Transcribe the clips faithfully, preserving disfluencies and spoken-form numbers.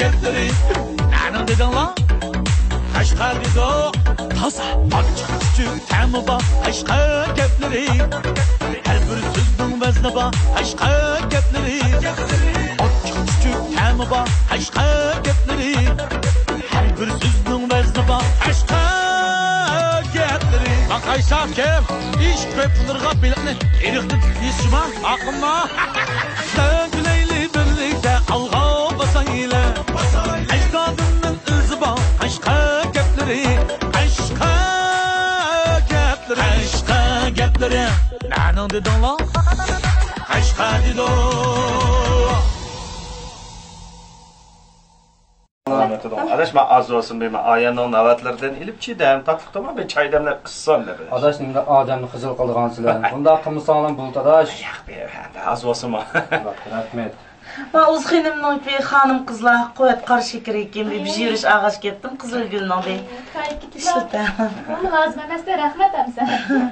گەپلىرى نەنىڭ دېدىڭلار؟ قەشقەر دېدۇق. تازا ئاچچىق چۈچۈك تەمى بار قەشقەر گەپلىرى. ھەر بىر سۆزنىڭ ۋەزنى بار قەشقەر گەپلىرى. ئاچچىق چۈچۈك تەمى بار قەشقەر گەپلىرى. ھەر بىر سۆزنىڭ ۋەزنى بار قەشقەر گەپلىرى. ماقايسا كىم؟ ئىش كۆپ بۇلارغا بېلىقنى ئېرىقتىن تۇتۇپ يېسىشىما؟ ئاقىمما. سەن كۈلەيلى بىرلىكتە ئالغا باسايلى. ئەجدادىمنىڭ ئىزى بار قەشقەر گەپلىرى. قەشقەر گەپلىرى. قەشقەر گەپلىرى. نەنىڭ دېدىڭلار؟ قەشقەر دېدۇق. ئاداش، مەن ئاز بولسۇن، بىر مەن ئايەمنىڭ ناۋاتلىرىدىن ئېلىپ چىدەم، تاتلىق تاماق، بىر چاي دەملەپ ئىچسام دەپ. ئاداش، نېمىنداق ئادەمنى خىجىل قىلىدىغانسىلەر؟ بۇنداق قىلمىساڭلار بولىدۇ، ئاداش. ياق، بىر ئەمدى ئاز بولسۇنمۇ. رەھمەت. ما ئۇز خېنىمنىڭ بىر خانىم قىزلار قۇۋۋەت قارا شېكىرى ئىكەن، بىر بېجىرىش ئاغاچ كەپتىم، قىزىل گۈلنىڭ بىر. ئىشلىتە. بۇمۇ لازىم ئەمەستە، رەھمەت ئەمسە.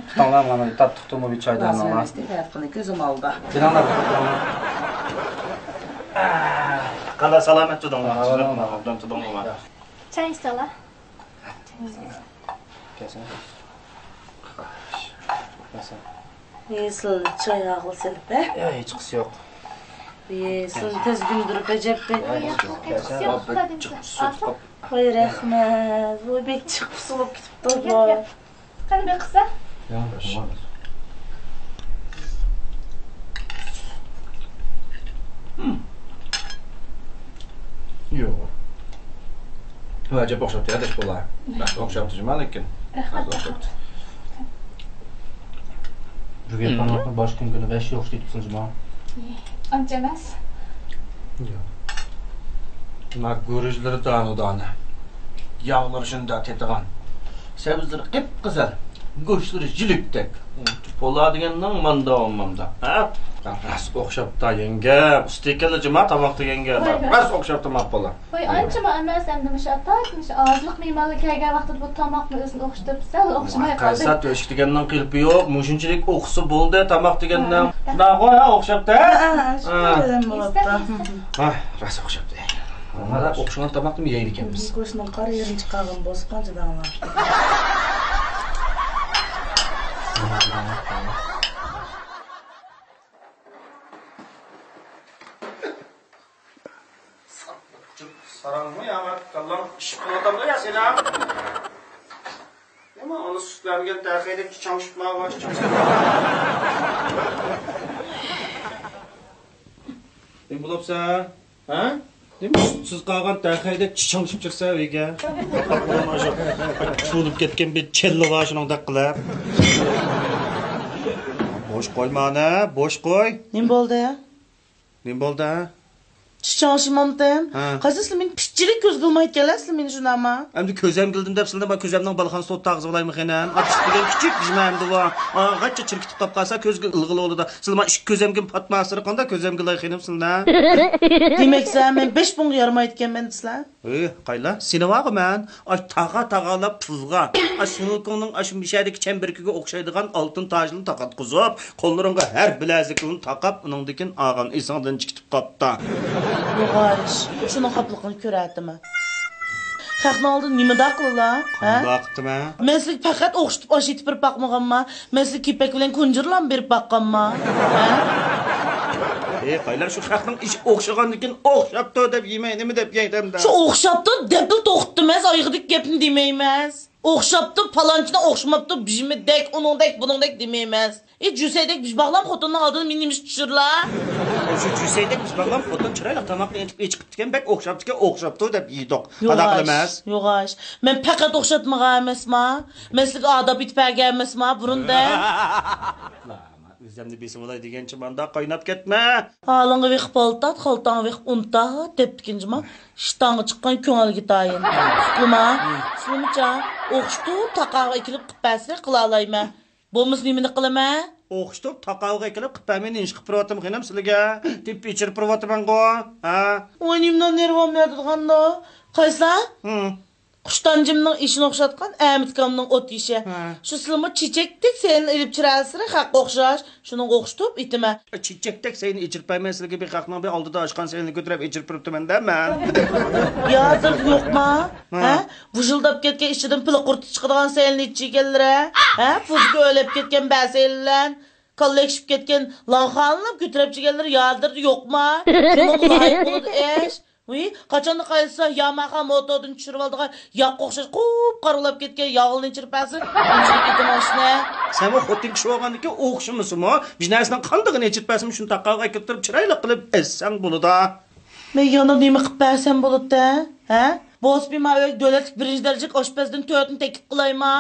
تۇتۇڭلار، مانا تاتلىق تۇمۇ بىر چاي دەملەڭلار. لازىم ئەمەستە، رەھمەت قىلىڭ، كۆزۈم ئالدىدا. كېلىڭلار، كېلىڭلار. قانداق، سالامەت تۇردۇڭلار؟ سالامەت. ئوبدان تۇردۇڭلارمۇ؟ چاي ئىچسەڭلار. كەلسەڭ. كەلسەڭ. ئى، سىلىنى چاي ئاغىل سېلىپ، ھە؟ يا، ھېچقىسى يوق. ئى، سىلىنى تېز كۆندۈرۈپ ئەجەب بەك. يا، ھېچ يوق. كەلسەڭ. جىق سۇ قاپ. ۋاي، رەھمەت. ۋاي، بەك جىق سۇ بولۇپ كېتىپتۇ بۇ. قېنى بېقىسا؟ يوق. ئەجەب ئوخشاپتۇ، ئاداش، بۇلار. ئوخشاپتۇ جۇما، لېكىن. رەھمەت. ئوخشاپتۇ. بۈگۈن تاماقنى باشقا كۈنگە ۋەھشىي ئوخشىتىپسىز جۇما. ئانچە ئەمەس. يوق. ما گۈرۈچلىرى دانە-دانە. ياغلىرى شۇنداق تېتىغان. سەۋزىلىرى قىپقىزىل. گۆشلىرى ژىلىكتەك. پولا دېگەننىڭ ماندا ئوممامدا. ھە؟ راست ئوخشاپتا، يەڭگە. ئۇستا ئىكەنلا جۇما تاماقتا، يەڭگە. ۋاي، ۋاي. راست ئوخشاپتا، ماقۇل. ۋاي، ئانچىمۇ ئەمەس، ئەمدى مۇشۇ ئاتاق، مۇشۇ ئازلىق مېھمانلار كەلگەن ۋاقتىدا بۇ تاماقنى ئۆزىنى ئوخشىتىپ، سەل ئوخشىماي قالدى. قايسا تۆشۈك دېگەننىڭ قېلىپى يوق، مۇشۇنچىلىك ئوخشىسا بولدى تاماق دېگەننىڭ. ھە. شۇنداقغۇ، ھە، ئوخشاپتۇ، ھە؟ ھە، ھە، شۇنداق بولۇپتۇ. ھە، راست ئوخشاپتۇ. مانا ئوخشىغان تاماقنىمۇ يەيدىكەنمىز. گۆشنىڭ قارا يېرىنى چىقارغان بولسا قانچە داڭلار. ساراڭمۇ يا، كاللاڭ ئىششىپ قېلىۋاتامدۇ يا سېنىڭ؟ نېمە ئانا سۈت بەرمىگەن تەخەيدەك چىچاڭشىپ ماڭا، چىچاڭشىپ. نېمە بولۇپسەن؟ ھە؟ نېمە سۈتسىز قالغان تەخەيدەك چىچاڭشىپ چىقسا ئۆيگە؟ تۇتۇلۇپ كەتكەن بىر چەللە بار، شۇنىڭدەك قىلىپ. بوش قويما ئانا، بوش قوي. نېمە بولدى؟ نېمە بولدى، ھە؟ چىچاڭشىمامتىم؟ ھە. قايسى سىلى مېنى پىچىرىك كۆزگە ئىلمايدىكەنلەر، سىلى مېنى شۇنداقما؟ ئەمدى كۆزەمگە ئىلدىم دەپ سىلىنى ما كۆزەمنىڭ بالىخانىسىدا ئولتۇرغۇزۇۋالايمۇ خېنىم؟ ئاچچىق دېگەن كىچىك بىزمە ئەمدى بۇ. ئاغاچچە چىركىتىپ قاپ قالسا كۆزگە ئىلغىلى بولىدۇ. سىلى ما ئىككى كۆزەمگىمۇ پاتماسىرى قانداق كۆزەمگە ئىلاي خېنىم سىلىنى؟ دېمەكسە، مەن بەش پۇڭغا يارىمايدىكەنمەن دېسىلە؟ ئۆي، قايلا، سېنى بارغۇ مەن. ئاش تاغا تاغالاپ پۇلغا. ئاش سۇنۇكۇڭنىڭ ئاش مۇشەدىكى چەمبىرىكىگە ئوخشايدىغان ئالتۇن تاجنى تاقاتقۇزۇپ، قوللىرىڭغا ھەر بىلەزىكىڭنى تاقاپ، ئۇنىڭدىن كېيىن ئاغان ئېسىڭدىن چىقىپ قاپتا. يوغاش، شۇنىڭ خاپىلىقىنى كۆرەتتىمە. خەقنىڭ ئالدىدا نېمىنداق قىلىلا؟ ھە؟ قانداق قىپتىمە؟ مەن سىزگە پەقەت ئوخشىتىپ ئاش ئېتىپ بېرىپ باقمىغانما؟ مەن سىزگە كېپەك بىلەن كۇنجۇرلام بېرىپ باققانما؟ ھە؟ ئەي، قايلا، شۇ خەقنىڭ ئىشى ئوخشىغاندىن كېيىن ئوخشاپتۇ دەپ يېمەي، نېمە دەپ يەيدۇ ئەمدى؟ شۇ ئوخشاپتۇ دەپلا توختىماس، ئايىغىدىكى گەپنى دېمەيمىز. ئوخشاپتۇ، پالانچىنىڭ ئوخشىماپتۇ، بىژىمىدەك، ئۇنىڭدەك، بۇنىڭدەك دېمەيمىز. ئى، جۈسەيدەك بىژ باغلام خوتۇننىڭ ئالدىدا مېنى نېمە ئۈچۈن چۈشۈرلا؟ شۇ جۈسەيدەك بىژ باغلام خوتۇن چىرايلىق تاماقنى ئېتىپ ئېچىقىپتىكەن، بەك ئوخشاپتىكەن، ئوخشاپتۇ دەپ يېدۇق. قانداق قىلىمىز؟ يوغاش، يوغاش. مەن پەقەت ئوخشاتمىغان ئەمەسما؟ مەن سىلىگە ئاداپ ئېتىپ بەرگەن ئەمەسما بۇرۇندەك؟ ئۆزۈمنى بېسىۋالاي دېگەنچە مانداق قايناپ كەتمە. ھالىڭغا بېقىپ ئالتات، خالتاڭغا بېقىپ ئۇنتات دەپتىكىنچىما. ئىشتانغا چىققان كۆڭۈلگە تايىن. سىلىما، سىلىمچە، ئوخشىتىپ تاقاغا ئېكىلىپ قىلىپ بەرسە قىلالايمەن. بولمىسا نېمىنى قىلىمەن؟ ئوخشىتىپ تاقاغا ئېكىلىپ قىلىپ بەرمەي نېمە ئىش قىلىپ بېرىۋاتىمەن خېنىم سىلىگە؟ تېپىپ ئېچىرىپ بېرىۋاتىمەنغۇ. ھە؟ ۋاي، نېمىلا نېرۋامنى ئەتىدىغاندا. قايسا؟ ھىم. قۇشتانجىمنىڭ ئېشىنى ئوخشاتقان ئەمىتكامنىڭ ئوت يېشى. ھە. شۇ سىلىمۇ چېچەكتەك سەينى ئېلىپ چىرەلسىلە خەققە ئوخشاش. شۇنىڭغا ئوخشىتىپ ئېتىمە. چېچەكتەك سەينى ئېچىرىپ بەرمەي سىلىگە بىر خەقنىڭ بىر ئالدىدا ئاشقان سەينىنى كۆتۈرۈپ ئېچىرىپ بېرىپتىمەن-دە مەن. يا ھازىر يوقما؟ ھە. ھە؟ ۋۇژۇلداپ كەتكەن ئىچىدىن پىلە قۇرتى چىقىدىغان سەينىنى ئېچىگەنلىرى. ھە؟ پۇزىكى ئۆلۈپ كەتكەن بەسەيلەن. كاللەكشىپ كەتكەن لاڭخانلىنىپ كۆتۈرەپ چىگەنلىرى يادىردا يوقما؟ شۇنىڭغا لايىق بولىدۇ ئىش. ۋىي، قاچاندا قايسا ياماخا موتوردىن چۈشۈرۈۋالىدىغان ياققا ئوخشاش قۇپقارا بولاپ كەتكەن ياغلىنى چىرىپ بەرسە، ئۇنچىلىك ئېتىماڭ ئىشنى. سەنمۇ خوتۇن كىشى بولغاندىكىن ئوخشىمىسىمۇ، بىر نەرسىنىڭ قاندىقىنى ئېچىپ بەرسىمۇ، شۇنى تاقاغا ئەكىرتتۈرۈپ، چىرايلىق قىلىپ ئەزسەڭ بولىدۇ. مەن يەنە نېمە قىلىپ بەرسەم بولىدۇ، ھە؟ بولسا ما ئۆيگە دۆلەتلىك بىرىنچى دەرىجىلىك ئاشپەزدىن تۆتنى تەكلىپ قىلايما؟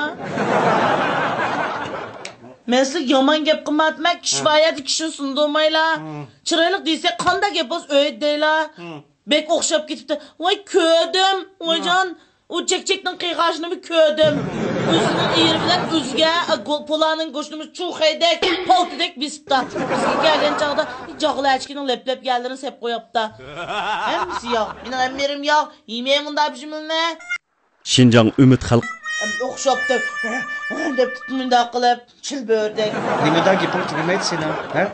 مەن سىلىگە يامان گەپ قىلماپتىمەن، كىشى بار يەردە كىشىنى سۇندۇرمايلا. چىرايلىق دېسەك، قانداق گەپ بولسا ئۆيدە دەيلا. بەك ئوخشاپ كېتىپتۇ. ۋاي، كۆردۈم، ۋايجان. ئۇ چەكچەكنىڭ قىيغاچنىمۇ كۆردۈم. ئۆزىنىڭ ئېرى بىلەن ئۆزگە، ئە، گو-، پولانىڭ گۆشىنىمۇ چۇ خەيدەك، پالتىدەك بېسىپتا. بىزگە كەلگەن چاغدا جاغلا ئەچكىنىڭ لەپ-لەپ يەرلىرىنى سەپ قوياپتا. ھەممىسى ياغ. مېنىڭ ھەممە يېرىم ياغ. يېمەيمەن ئۇنداق بىر جۈملىنى. شىنجاڭ ئۈمىد خەلق. ئوخشاپتۇ. دەپ تۇتۇپ مۇنداق قىلىپ، چىل بۆرىدەك. نېمىدا گېپىڭ تۈگىمەيدۇ سېنىڭ، ھە؟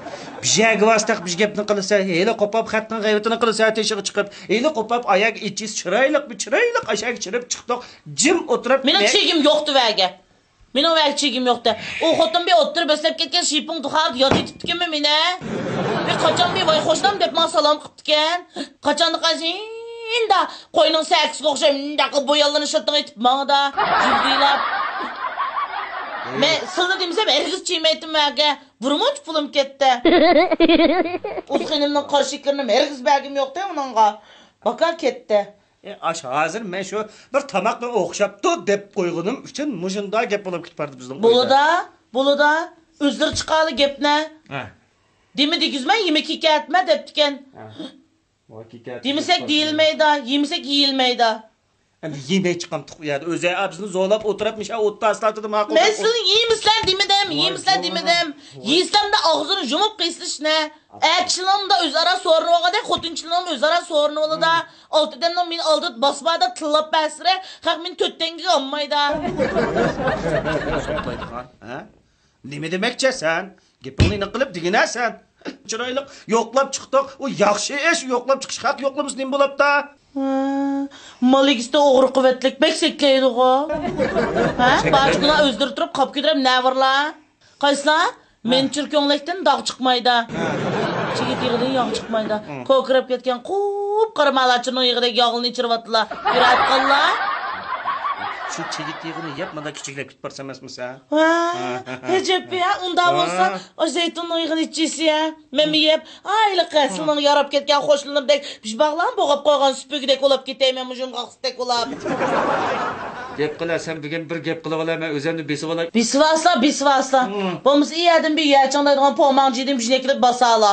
بىر يەرگە بارساق بىر گەپنى قىلىسەن، ھېلى قوپاپ خەقنىڭ غەيۋىتىنى قىلىسەن تېشىغا چىقىپ، ھېلى قوپاپ ئاياغ ئىچىس چىرايلىق، بىر چىرايلىق ئاشاغا چىرىپ چىقتۇق، جىم ئولتۇرۇپ. مېنىڭ چېگىم يوقتى ۋەگە. مېنىڭ ۋەگە چېگىم يوقتى. ئۇ خوتۇن بىر ئوتتۇرا بۆسلەپ كەتكەن شىپىڭ دۇخاۋدا ياتىۋېتىپتىكەنمۇ مېنى؟ بىر قاچان بىر ۋاي خوشنام دەپ ماڭا سالام قىپتىكەن. قاچاندا قايسى ئىندا قوينىڭ سەكىسىگە ئوخشاپ مۇنداق قىلىپ بويانلىرىنى شىلتىڭ ئېتىپ ماڭىدا جىلدىيلاپ. مەن سىلنى دېمىسەم ھەرگىز چىيمەيتتىم ۋەگە. بىرمۇنچە پۇلۇم كەتتى. ئۇزخېنىمنىڭ قارا شېكىرىنىمۇ ھەرگىز بەرگۈم يوقتى ئۇنىڭغا. باكا كەتتى. ئاش ھازىر مەن شۇ بىر تاماقنى ئوخشاپتۇ دەپ قويغىنىم ئۈچۈن مۇشۇنداق گەپ بولۇپ كېتىپ بارىدۇ بىزنىڭ ئۆيدە. بولىدا، بولىدا. ئۆزلىرى چىقارلا گەپنى. ھە. دېمە دېگۈزمە يېمەك يېكەتمە دەپتىكەن. ھە. دېمىسەك دېيىلمەيدۇ، يېمىسەك يېيىلمەيدۇ. ئەمدى يېمەي چىقامتۇق ئۇ يەردە. ئۆزى بىزنى زورلاپ ئولتۇرۇپ مۇشۇ ئوتتا ئاستا تۇرۇپ ماقۇل. مەن سىلىنى يېمىسىلەر دېمىدىم، يېمىسىلەر دېمىدىم. يېسەمدە ئاغزىنى يۇمۇپ قىيسىلىشنى. ئەر كىشىلەرنىڭ ئۆزئارا سورۇنۇۋالغاندەك خوتۇن كىشىلەرنىڭ ئۆزئارا سورۇنۇۋالىدۇ. ئالتە ئادەمنىڭ مېنى ئالدىدا باسمادا تىللاپ بەرسىلە، خەق مېنى تۆت تەڭگىگە ئالمايدۇ. ھە؟ نېمە دېمەكچى سەن؟ گېپىڭنى ئېنىق قىلىپ دېگىنە سەن. چىرايلىق يوقلاپ چىقتۇق. ئۇ ياخشى ئىش، يوقلاپ چىقىش، خەق يوقلىمىسا نېمە بولاپتا؟ ھە، مال ئىگىسى ئوغرى قۇۋۋەتلىك، بەك سەكلەيدىغۇ. ھە، باشقىلار ئۆزلىرى تۇرۇپ قاپ كۆتۈرۈپ نەۋرىلار. قايسىلار؟ مەنچۈر كۆڭلەكتىن داغ چىقمايدۇ. چىگىت يېغىدىن ياغ چىقمايدۇ. كوكىراپ كەتكەن قۇپقارا مالاچىنىڭ يېغىدەك ياغلىنى ئىچىرىۋاتىدىلا. كۆرەتقانلار. شۇ چىگىت يېغىنى يەپ مانا كىچىكلەپ كېتىپ بارسا ئەمەسمۇ سەن؟ ۋا، ئەجەب يا، ئۇنداق بولسا، ئاشۇ زەيتۇننىڭ يېغىنى ئىچىسى يا. مەنمۇ يەپ، ھېلىقى سىلىنىڭ ياراپ كەتكەن خوشلىرىدەك بىش باغلام بوغاپ قويغان سۈپۈرگىدەك بولاپ كېتەيمەن مۇشۇنىڭغا ئاقسىدەك بولاپ. گەپ قىلە، سەن بۈگۈن بىر گەپ قىلىۋالاي، مەن ئۆزۈمنى بېسىۋالاي. بېسىۋالسا، بېسىۋالسا. بولمىسا ئىيەدىن بىر يەچىڭ دەيدىغان پوماڭجىدىن بىشنى كېلىپ باسالا.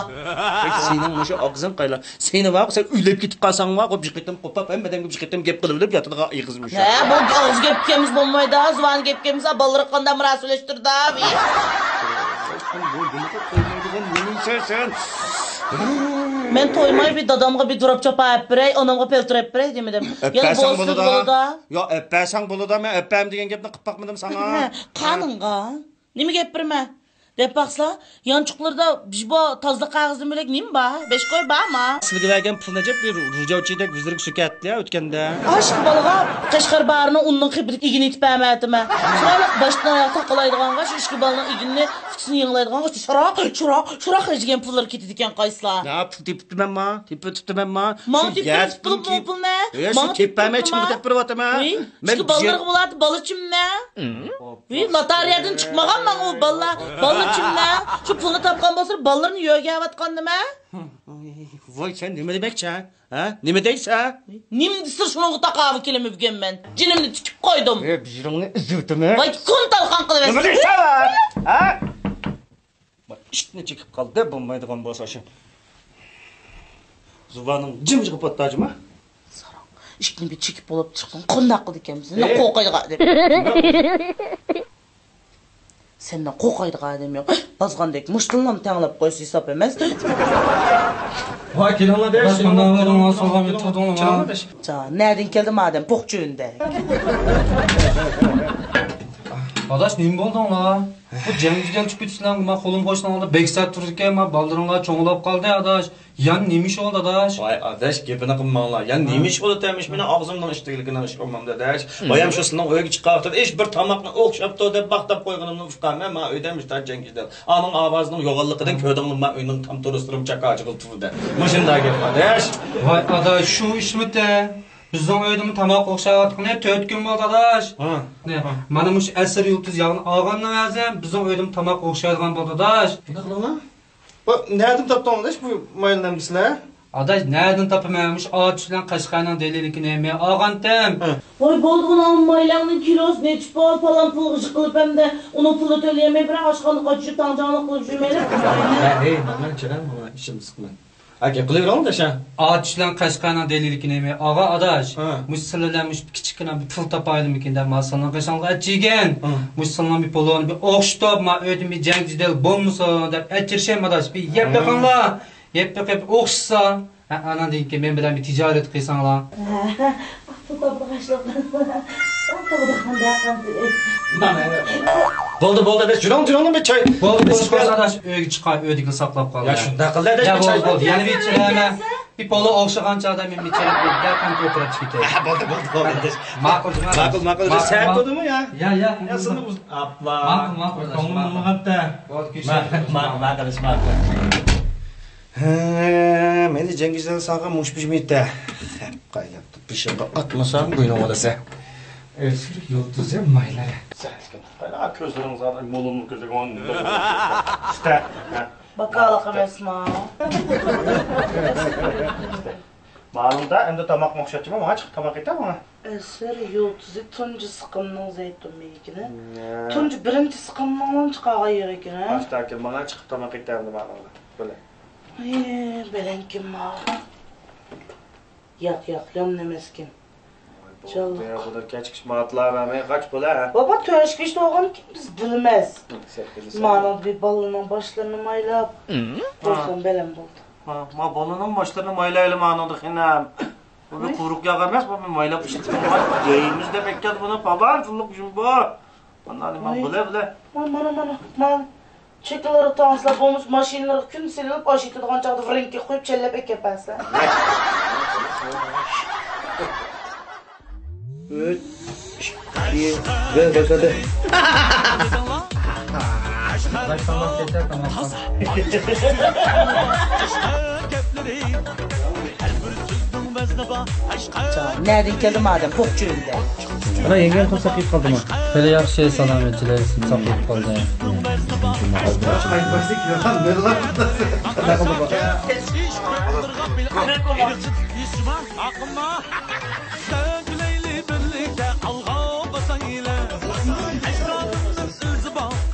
سېنىڭ مۇشۇ ئاغزىڭ قايلا. سېنى ۋاقۇ سەن ئۆلۈپ كېتىپ قالساڭ ۋاقۇ بىر قېتىم قوپاپ ھەممە ئادەمگە بىر قېتىم گەپ قىلىۋېلىپ ياتىدىغان ئېغىز مۇشۇ. ھە، بۇ ئاغزى گەپ كەممىسە بولمايدۇ، زۇۋان گەپ كەممىسە بالىلىرى قانداق مۇراسىۋلەشتۈرىدۇ. سەن بۇ نېمە قىلىپ تويمايدىغان نېمىسەن سەن؟ مەن تويماي بىر دادامغا بىر دوراپ چاپا ئەپ بېرەي، ئانامغا پەلتور ئەپ بېرەي دېمىدىم. يەنە ئەپبەرسەڭ بولسا بولىدۇ. بولىدۇ. يا ئەپبەرسەڭ بولىدۇ، مەن ئەپبەرمەن دېگەن گەپنى قىلىپ باقمىدىم ساڭا. قانۇنغا. نېمە گەپ بېرىمەن؟ دەپ باقسىلا، يانچۇقلىرىدا بىژبو تازىلىق قەغىزى بۆلەك نېمە بار؟ بەش كوي بارمۇ؟ سىلىگە بەرگەن پۇلنى ئەجەب بىر رۇجاۋچىدەك بىزلەرگە سۈركەتتى ھە ئۆتكەندە. ئاشۇ بالىغا قەشقەر باھارنىڭ ئۇنىنىڭ قېپىدىكى ئىگىنى ئېيتىپ بەرمەيتىمەن. چىرايلىق باشتىن ئاياق تاقىلايدىغانغا شۇ ئىككى بالىنىڭ ئىگىنىنى ئىككىسىنى يېڭىلايدىغانغا شۇ شاراق، شۇراق، شۇراق دېگەن پۇللىرى كېتىدىكەن قايسىلا. ھە، پۇل تېپىپتىمەنما؟ تېپىۋېتىپتىمەنما؟ ماڭا تېپىپ بېرىپ پۇلۇمنى. يا، شۇ تېپىپ بەرمەي چىڭ تېپىپ بېرىۋاتىمەن. ۋىي، ئىككى بالىلىرىغا بولاتتى بالا چىمنە. ۋىي، لاتارىيەدىن چىقمىغان ماڭا ئۇ بالىلار. بالا چىمنە. شۇ پۇلنى تاپقان بولسا بالىلىرىنى يۆگەۋاتقان نېمە؟ ۋاي، سەن نېمە دېمەكچى ھە؟ ھە؟ نېمە دەيسەن؟ نېمە دېسە شۇنىڭغا تاقابىل كېلىمەن بۈگۈن مەن. جېنىمنى تىكىپ قويدۇم. ئە، بىر يېرىڭنى ئۈزۈۋېتىمەن. ۋاي، كۇن تالقان قىلىۋەتسىڭ. نېمە دەيسەن؟ ھە؟ ئىشىكنى چېكىپ قالدى، بولمايدىغان بولسا شۇ. زۇۋانىڭ جىمجىغا پاتتاجىما؟ ساراڭ، ئىشىكنى بىر چېكىپ بولۇپ چىقتىڭ، قانداق قىلىدىكەنمىز؟ ئە؟ قورقايدىغان ئادەم. سەندىن قورقايدىغان ئادەم يوق. بازغاندەك مۇشتلىنىپ تەڭلەپ قويسا ھېساب ئەمەس. ۋاي، كېلىڭلار دەش. قانداق بولدۇڭلار، سالام يەتكۈزدۈڭلار؟ كېلىڭلار دەش. جا، نەدىن كەلدىم ئادەم پوقچى ئۈندەك. ئاداش، نېمە بولدۇڭلار؟ بۇ جەڭگى جېدەل چىقىپ كېتىشلەرگە ما قولۇم قوشنىڭلاردا بەك سەت تۇرىدىكەن، ما بالىلىرىڭلار چوڭلاپ قالدى، ئاداش. يەنە نېمە ئىش بولدى، ئاداش؟ ۋاي ئاداش، گېپىنى قىلماڭلار. يەنە نېمە ئىش بولدى تېمىش، مېنىڭ ئاغزىمنىڭ ئىشتىلىكىنىڭ ئىشى بولمامدۇ، ئاداش. بايام شۇ سىلىنىڭ ئۆيگە چىققان ۋاقتىدا، ئىش بىر تاماقنى ئوخشاپتۇ دەپ ماختاپ قويغىنىمنى ئۇقامەن. ما ئۆيدە مۇشۇنداق جەڭگى جېدەل. ئانىڭ ئاۋازىنىڭ يوغانلىقىدىن كۆردۈڭلارمۇ، ما ئۆينىڭ تام تورۇسلىرىمۇ چاكا جىغىلتىۋىدى. مۇشۇنداق گەپ، ئاداش. ۋاي ئاداش، شۇ ئىشمىتى؟ بىزنىڭ ئۆيدىمۇ تاماق ئوخشاۋاتقىنى تۆت كۈن بولدى، ئاداش. ھە. نە، ھە. مانا مۇشۇ ئەسىر يۇلتۇز ياغنى ئالغاندىن بەزەن بىزنىڭ ئۆيدىمۇ تاماق ئوخشايدىغان بولدى، ئاداش. شۇنداق قىلىڭلار. بۇ نەدىن تاپتىڭ، ئاداش، بۇ مايلىنى سىلەر؟ ئاداش، نەدىن تاپىمەن؟ مۇشۇ ئاتۇش بىلەن قەشقەرنىڭ دېلىلىكىنى مەن ئالغانتىم. ھە. ۋاي، بولدى، ئۇنىڭ مايلىڭنىڭ كىلوسى نەچچە پۇل، پالان پۇلغا ئىش قىلىپ، ئەمدى ئۇنىڭ پۇلى تۆلىيەلمەي، بىراق ئاشخانىدا قاچىشىپ، تاڭجاڭلىق قىلىپ يۈرمەيلى. ھە، ھەي، ماڭا چىراي، ماڭا ئىشىمنى سىقماڭ. ھە، گەپ قىلىۋېرىڭ، ئاداش، ھە. ئاتۇش بىلەن قەشقەرنىڭ دېلىلىكىنى مەن ئالغان، ئاداش. ھە. مۇشۇ سىلەر بىلەن مۇشۇ بىر كىچىككىنە بىر پۇل تاپايلىمىكىن دەپ، ما سىلىنىڭ قېشىڭىزغا ئەچىگەن. ھە. مۇشۇ سىلىنىڭ بىر پۇلىنى بىر ئوخشىتىپ، ما ئۆيدىن بىر جەڭ جېدەل بولمىسۇن دەپ ئەچىرىشەم، ئاداش. بىر يەپ ھە. بېقىڭلار. يەپ بېقىپ ئوخشىسا، ھە، ئاناندىن كېيىن مەن بىلەن بىر تىجارەت قىلساڭلار. پۇل تاپىدىغان ئىشلار. بولدى، بولدى، ئاداش، يۈرۈڭ، يۈرۈڭ، بىر چاي. بولدى، بولدى، بولدى، ئاداش، ئۆيگە چىقاي، ئۆيدىكىنى ساقلاپ قال. يا، شۇنداق قىل، ئاداش، يا، بىر چاي. بولدى، بولدى، يەنە بىر چاي. بىر پولۇ ئوخشىغان چاغدا مەن بىر چاي قىلىپ، دەپ قان كۆتۈرۈپ چىقىپ كېتەي. ھە، بولدى، بولدى، بولدى، ئاداش. ماقۇل، ماقۇل، ماقۇل. سەت بولدىمۇ يا؟ يا، يا. يا، سىنى ئۇز-، ئاپلا. ماقۇل، ماقۇل، ئاداش، كۆڭلۈم ماقۇل. بولمىغانتى. بولدى، كۆشۈرۈڭ. ماقۇل، ماقۇل، ئاداش، ماقۇل. ھە، مەيلى، جەڭگىزلەر ساغا مۇش پىشمىيتتە. خەپ قايلاپتۇ. پىشىرغا ئاتمىساڭ، بوينۇڭ ئالىسە. ئۆسۈر يۇلتۇزى مايلىرى. سەتكىن. قايلا، كۆزلىرىڭىز ئادەم مولۇمنىڭ كۆزىگە ئون. ئىشتە. ھە. باكالىق ئەمەسما. مالىڭدا ئەمدى تاماقمۇ ئوخشاتچىما، ماڭا چىقىپ تاماق ئېتە ماڭا. ئەسىر يۇلتۇزى تۇنجى سىقىمنىڭ زەيتۇن مېيىكىنى. نە. تۇنجى بىرىنچى سىقىمنىڭ چىقارغان يېغىكىنى. ئاشتاكى ماڭا چىقىپ تاماق ئېتەمدى مالىڭدا. بىلە. ھېي، بەلەنكىم ماۋۇ. ياق، ياق، يام نېمەسكىن. جانلىق. بۇدا كەچكىچە ماتلا بەرمەي قاچ بولا. بابا، تۆشكىچە بولغانكىن بىز بىلمەس. مانىڭدا بىر بالىنىڭ باشلىرىنى مايلاپ. قويسام بەلەن بولدى. ما، ما بالىنىڭ باشلىرىنى مايلايلى مانىڭدا خېنىم. بۇ بىر قۇرۇق ياغ ئەمەس، بۇ بىر مايلاپ ئىشلىتىپ يەيمىز دەپ ئەكەلدى بۇنى. پالان پۇللۇق جۇمبو. مانا، مانا، بىلە، بىلە. مانا، مانا، مانا، مانا. چېكىلىرى تاڭسىلار بولمىسا، ماشىنىلىرىغا كۈن سېلىنىپ، ئاش ئېتىدىغان چاغدا رېڭكىگە قويۇپ، چەنلەپ ئەكەپ بەرسە. ئۈچ، ئىككى، بىر، باشلىدى. نەدىن كەلدى مادەم پوقچى ئۆيدە؟ ئانا، يەڭگەم قىلسا قىيىپ قالدىمۇ؟ خېلى ياخشى، سالامەتچىلىك، ساقلاپ قالدى.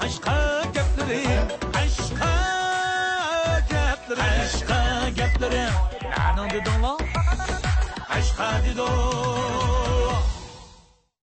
قەشقەر گەپلىرى، قەشقەر گەپلىرى، قەشقەر گەپلىرى. نەنىڭ دېدىڭلار؟ قەشقەر دېدۇق.